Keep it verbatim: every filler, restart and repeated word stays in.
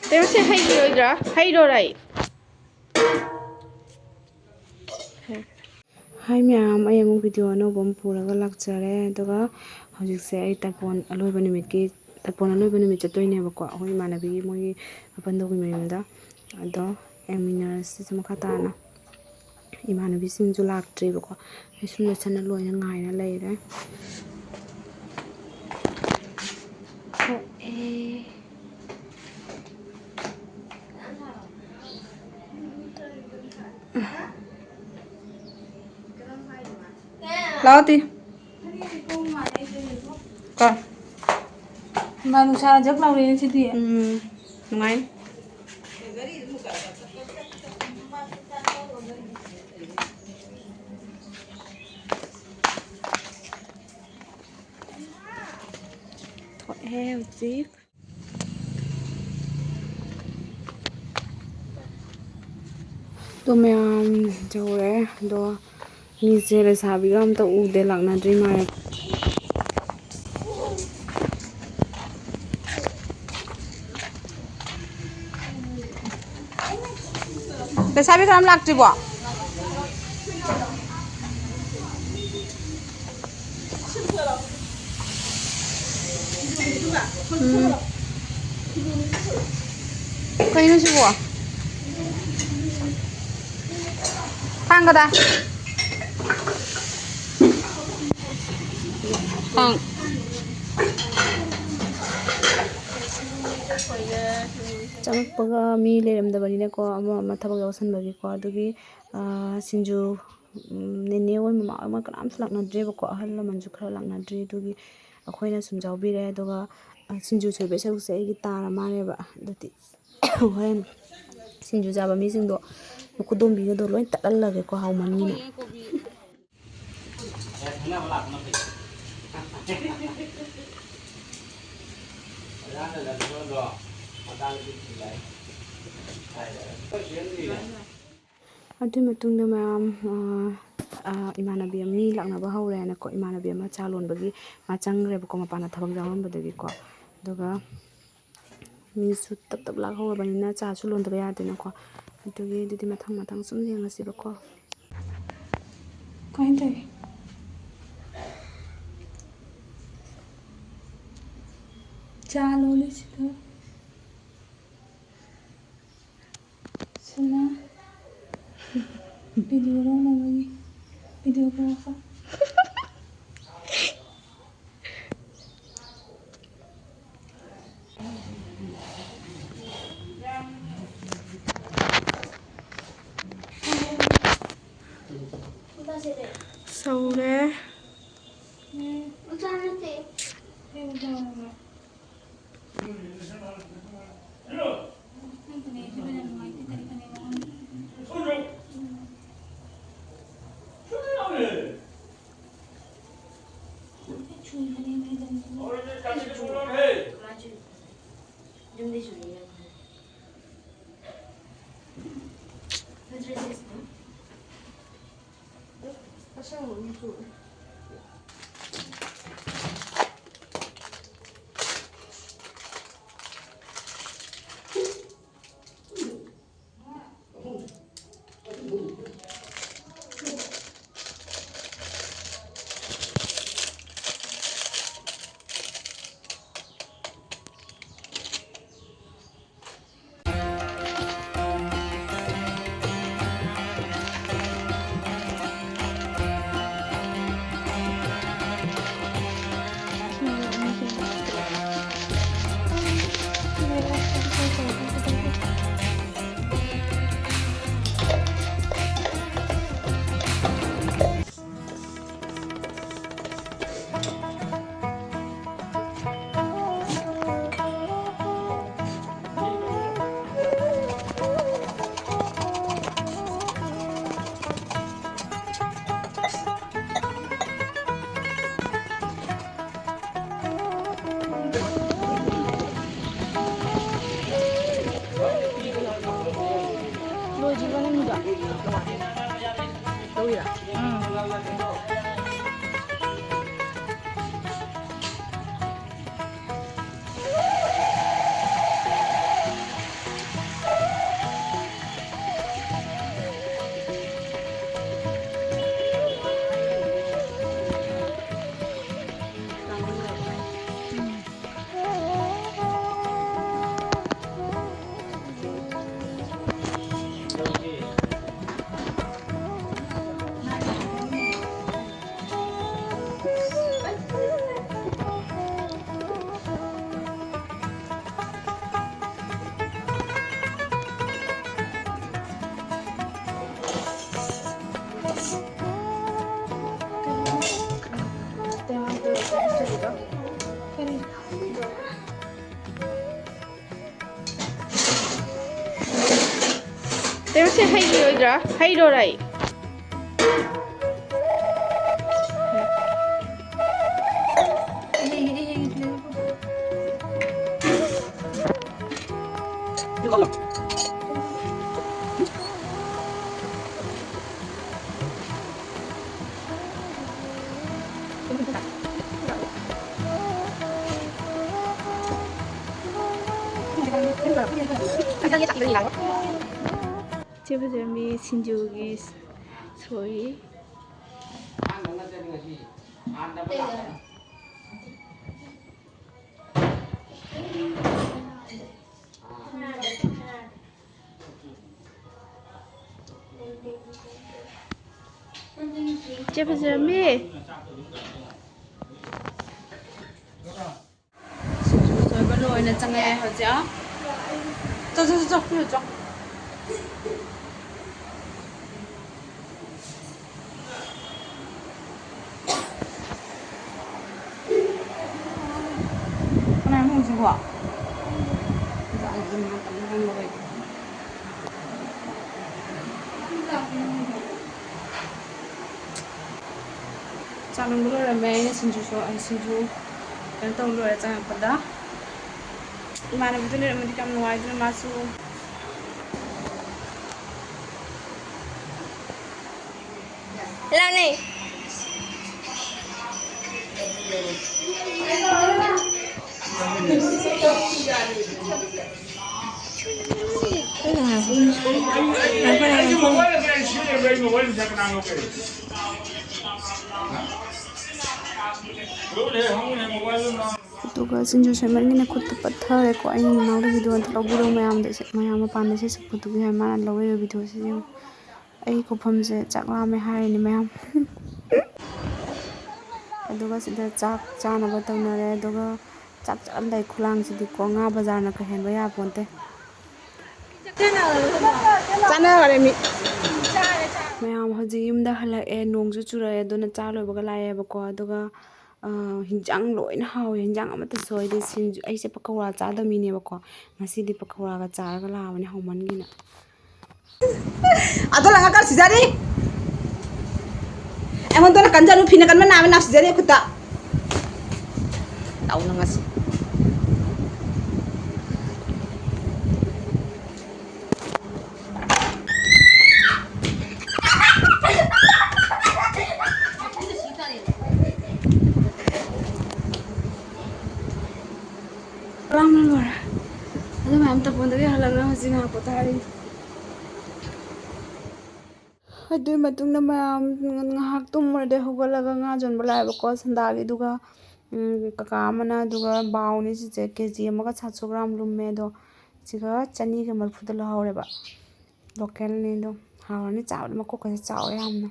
ꯀꯩꯅꯣꯁꯦ ꯍꯩꯔꯣꯏꯗ꯭ꯔꯥ? ꯍꯩꯔꯣꯔꯥ ꯑꯩ? ꯍꯥꯏ ꯃꯌꯥꯝ, ꯑꯩ ꯑꯃꯨꯛ ꯚꯤꯗꯤꯑꯣ ꯑꯅꯧꯕ ꯑꯃ ꯄꯨꯔꯒ ꯂꯥꯛꯆꯔꯦ꯫ ꯑꯗꯨꯒ ꯍꯧꯖꯤꯛꯁꯦ ꯑꯩ ꯇꯔꯄꯣꯟ ꯑꯂꯣꯏꯕ ꯅꯨꯃꯤꯠꯀꯤ, ꯇꯔꯄꯣꯟ ꯑꯂꯣꯏꯕ ꯅꯨꯃꯤꯠ ꯆꯠꯇꯣꯏꯅꯦꯕꯀꯣ, ꯑꯩꯈꯣꯏ ꯏꯃꯥꯟꯅꯕꯤꯒꯤ ꯃꯣꯏꯒꯤ ꯃꯄꯥꯟꯗꯧꯒꯤ ꯃꯌꯨꯝꯗ꯫ ꯑꯗꯣ ꯌꯦꯡꯃꯤꯟꯅꯔꯁꯤ ꯃꯈꯥ ꯇꯥꯅ꯫ ꯏꯃꯥꯟꯅꯕꯤꯁꯤꯡꯁꯨ ꯂꯥꯛꯇ꯭ꯔꯤꯕꯀꯣ꯫ ꯑꯩ ꯁꯨꯝ ꯂꯣꯏꯁꯟꯅ ꯂꯣꯏꯅ ꯉꯥꯏꯔ ꯂꯩꯔꯦ꯫ ꯊꯣꯛꯑꯦ꯫ ꯂꯥꯛꯑꯣ ꯇꯤ꯫ ꯀꯣ꯫ ꯏꯃꯥ, ꯅꯨꯡꯁꯥ ꯖꯛ ꯂꯥꯎꯔꯛꯑꯦ ꯉꯁꯤꯗꯤ꯫ ꯎꯝ, ꯅꯨꯡꯉꯥꯏꯅꯤ꯫ ꯊꯣꯛꯑꯦ ꯍꯧꯖꯤꯛ꯫ ꯑꯗꯣ ꯃꯌꯥꯝ ꯌꯧꯔꯦ꯫ ꯑꯗꯣ ꯃꯤꯁꯦ ꯂꯩꯁꯥꯕꯤꯒ ꯑꯝꯇ ꯎꯗꯦ, ꯂꯥꯛꯅꯗ꯭ꯔꯤ ꯃꯥꯜꯂꯦ꯫ ꯂꯩꯁꯥꯕꯤ ꯀꯅꯥꯝ ꯂꯥꯛꯇ꯭ꯔꯤꯕꯣ? ꯎꯝ꯫ ꯀꯩꯅꯣ ꯁꯤꯕꯣ? ꯊꯥꯡ ꯀꯗꯥꯏ? ꯊꯥꯡ꯫ ꯆꯪꯉꯛꯄꯒ ꯃꯤ ꯂꯩꯔꯝꯗꯕꯅꯤꯅꯀꯣ, ꯑꯃ ꯑꯃ ꯊꯕꯛ ꯌꯥꯎꯁꯟꯕꯒꯤꯀꯣ, ꯑꯗꯨꯒꯤ, ꯑꯥ, ꯁꯤꯡꯖꯨ, ꯎꯝ, ꯅꯦꯅꯦ ꯍꯣꯏ, ꯃꯃꯥ ꯍꯣꯏ, ꯃꯣꯏ ꯀꯅꯥꯝꯁꯨ ꯂꯥꯛꯅꯗ꯭ꯔꯦꯕꯀꯣ, ꯑꯍꯜ ꯂꯃꯟꯁꯨ ꯈꯔ ꯂꯥꯛꯅꯗ꯭ꯔꯤ, ꯑꯗꯨꯒꯤ ꯑꯩꯈꯣꯏꯅ ꯁꯨꯝ ꯌꯥꯎꯕꯤꯔꯦ꯫ ꯑꯗꯨꯒ, ꯑ, ꯁꯤꯡꯖꯨ ꯁꯨꯕꯩ ꯁꯔꯨꯛꯁꯦ ꯑꯩꯒꯤ ꯇꯥꯔ ꯃꯥꯜꯂꯦꯕ꯫ ꯑꯗꯨꯗꯤ ꯍꯣꯔꯦꯟ ꯁꯤꯡꯖꯨ ꯆꯥꯕ ꯃꯤꯁꯤꯡꯗꯣ ꯃꯈꯨꯗꯣꯝꯕꯤꯒꯗꯣ ꯂꯣꯏ ꯇꯠꯍꯜꯂꯒꯦꯀꯣ, ꯍꯥꯎꯃꯟꯒꯤꯅ꯫ ꯑꯗꯨꯒꯤ ꯃꯇꯨꯡꯗ ꯃꯌꯥꯝ, ꯑ, ꯑ, ꯏꯃꯥꯟꯅꯕꯤ ꯑꯃ, ꯃꯤ ꯂꯥꯛꯅꯕ ꯍꯧꯔꯦꯅꯀꯣ, ꯏꯃꯥꯟꯅꯕꯤ ꯑꯃ ꯆꯥ ꯂꯣꯟꯕꯒꯤ ꯃꯥ ꯆꯪꯈ꯭ꯔꯦꯕꯀꯣ, ꯃꯄꯥꯟꯗ ꯊꯕꯛ ꯌꯥꯎꯔꯝꯕꯗꯒꯤꯀꯣ꯫ ꯑꯗꯨꯒ ꯃꯤꯁꯨ ꯇꯞ ꯇꯞ ꯂꯥꯛꯍꯧꯔꯕꯅꯤꯅ ꯆꯥꯁꯨ ꯂꯣꯟꯗꯕ ꯌꯥꯗꯦꯅꯀꯣ꯫ ꯑꯗꯨꯒꯤ ꯑꯗꯨꯗꯤ ꯃꯊꯪ ꯃꯊꯪ ꯁꯨꯝ ꯌꯦꯡꯉꯁꯤꯕꯀꯣ꯫ ꯀꯃꯥꯏꯅ ꯇꯧꯔꯤ? ꯆꯥ ꯂꯣꯜꯂꯤꯁꯤꯗ꯫ ꯁꯤꯅ video ꯂꯧꯅꯕꯒꯤ videographer꯫ ꯁꯧꯔꯦ꯫ ꯇꯦꯔꯨꯁꯦ ꯍꯩꯒꯤꯔꯣꯏꯗ꯭ꯔꯥ? ꯍꯩꯔꯣꯔꯥ ꯑꯩ? ꯆꯦ ꯐꯖꯕꯤ ꯁꯤꯡꯖꯨꯒꯤ ꯁꯣꯏ꯫ ꯆꯦ ꯐꯖꯔꯝꯃꯤ꯫ ꯁꯤꯡꯖꯨ ꯁꯣꯏꯕ ꯂꯣꯏꯅ ꯆꯪꯉꯛꯑꯦ ꯍꯧꯖꯤꯛ꯫ ꯆꯣ, ꯆꯣ, ꯆꯣ, ꯆꯣ, ꯆꯣ꯫ ꯀꯅꯥꯅꯣ ꯍꯧꯖꯤꯛꯕꯣ? ꯆꯥ ꯂꯣꯟꯕ ꯂꯣꯏꯔꯝꯃꯦ꯫ ꯑꯩꯅ ꯁꯤꯡꯖꯨ ꯁꯣ-, ꯑꯩ ꯁꯤꯡꯖꯨ ꯀꯩꯅꯣ ꯇꯧ ꯂꯣꯏꯔꯦ ꯆꯪꯉꯛꯄꯗ꯫ ꯏꯃꯥꯟꯅꯕꯤꯗꯨ ꯂꯩꯔꯝꯃꯗꯤ ꯀꯌꯥꯝ ꯅꯨꯡꯉꯥꯏꯗꯣꯏꯅꯣ ꯃꯥꯁꯨ꯫ ꯂꯥꯎꯅꯦ꯫ ꯑꯗꯨꯒ ꯁꯤꯡꯖꯨ ꯁꯦꯝꯃꯟꯒꯤꯅ ꯈꯨꯠꯇ ꯄꯠꯊꯔꯦꯀꯣ꯫ ꯑꯩꯅ ꯅꯅꯥꯎꯗ ꯚꯤꯗꯤꯑꯣ ꯑꯝꯇ ꯂꯧꯕꯤꯔꯣ ꯃꯌꯥꯝꯗ, ꯃꯌꯥꯝ ꯃꯄꯥꯟꯗ ꯏꯁꯩ ꯁꯛꯄꯗꯨꯒꯤ ꯍꯥꯏ ꯃꯥꯅ ꯂꯧꯔꯛꯏꯕ ꯚꯤꯗꯤꯑꯣꯁꯦ ꯌꯦꯡꯉꯨ꯫ ꯑꯩ ꯈꯨꯐꯝꯁꯦ ꯆꯥꯛ ꯂꯥꯝꯃꯦ ꯍꯥꯏꯔꯤꯅꯤ ꯃꯌꯥꯝ꯫ ꯑꯗꯨꯒ ꯁꯤꯗ ꯆꯥꯛ ꯆꯥꯅꯕ ꯇꯧꯅꯔꯦ꯫ ꯑꯗꯨꯒ ꯆꯥꯛ ꯆꯥꯔꯝꯗꯥꯏ ꯈꯨꯂꯥꯡꯁꯤꯗꯤꯀꯣ ꯉꯥ ꯕꯖꯥꯔꯅ ꯀꯩ ꯍꯦꯟꯕ ꯌꯥꯄꯣꯟꯇꯦ꯫ ꯆꯥꯅꯈꯔꯦ ꯃꯤ꯫ ꯃꯌꯥꯝ ꯍꯧꯖꯤꯛ ꯌꯨꯝꯗ ꯍꯜꯂꯛꯑꯦ, ꯅꯣꯡꯁꯨ ꯆꯨꯔꯛꯑꯦ, ꯑꯗꯨꯅ ꯆꯥ ꯂꯣꯏꯕꯒ ꯂꯥꯛꯑꯦꯕꯀꯣ꯫ ꯑꯗꯨꯒ, ꯑ, ꯍꯤꯟꯖꯥꯡ ꯂꯣꯏꯅ ꯍꯥꯎꯋꯦ, ꯍꯤꯟꯖꯥꯡ ꯑꯃꯠꯇ ꯁꯣꯏꯗꯦ꯫ ꯁꯤꯡꯖꯨ, ꯑꯩꯁꯦ ꯄꯀꯧꯔꯥ ꯆꯥꯗꯕ ꯃꯤꯅꯦꯕꯀꯣ, ꯉꯁꯤꯗꯤ ꯄꯀꯧꯔꯥꯒ ꯆꯥꯔꯒ ꯂꯥꯛꯑꯕꯅꯦ ꯍꯥꯎꯃꯟꯒꯤꯅ꯫ ꯑꯗꯣ ꯂꯪꯉꯛꯀ ꯁꯤꯖꯔꯤ꯫ ꯑꯩꯉꯣꯟꯗꯅ ꯀꯟꯖꯅꯨ, ꯐꯤꯅ ꯀꯟꯕ ꯅꯥꯕ ꯅꯥ ꯁꯤꯖꯔꯤ ꯈꯨꯠꯇ꯫ ꯇꯧꯅ ꯉꯁꯤ꯫ ꯂꯥꯡꯅ ꯂꯣꯏꯔꯦ꯫ ꯑꯗꯨ ꯃꯌꯥꯝ ꯇꯧꯐꯝꯗꯒꯤ ꯍꯜꯂꯛꯅ ꯍꯧꯖꯤꯛ ꯉꯥꯏꯍꯥꯛ ꯄꯣꯊꯥꯔꯤ꯫ ꯑꯗꯨꯒꯤ ꯃꯇꯨꯡꯗ ꯃꯌꯥꯝ ꯉꯥꯏꯍꯥꯛ ꯇꯨꯝꯃꯨꯔꯗꯤ ꯍꯧꯒꯠꯂꯒ ꯉꯥ ꯌꯣꯟꯕ ꯂꯥꯛꯑꯦꯕꯀꯣ ꯁꯟꯗꯥꯒꯤ꯫ ꯑꯗꯨꯒ, ꯎꯝ, ꯀꯀꯥ ꯑꯃꯅ, ꯑꯗꯨꯒ ꯕꯥꯎꯅꯤ ꯁꯤꯁꯦ, ꯀꯦ ꯖꯤ ꯑꯃꯒ ꯁꯥꯠꯁꯨ ꯒ꯭ꯔꯥꯝ ꯂꯨꯝꯃꯦ꯫ ꯑꯗꯣ ꯁꯤꯒ ꯆꯅꯤꯒ ꯃꯔꯤꯐꯨꯗ ꯂꯧꯍꯧꯔꯦꯕ꯫ ꯂꯣꯀꯦꯜꯅꯤ ꯑꯗꯣ꯫ ꯍꯥꯎꯔꯅꯤ ꯆꯥꯕꯗ, ꯃꯀꯣꯛꯀꯁꯦ ꯆꯥꯎꯋꯦ ꯌꯥꯝꯅ꯫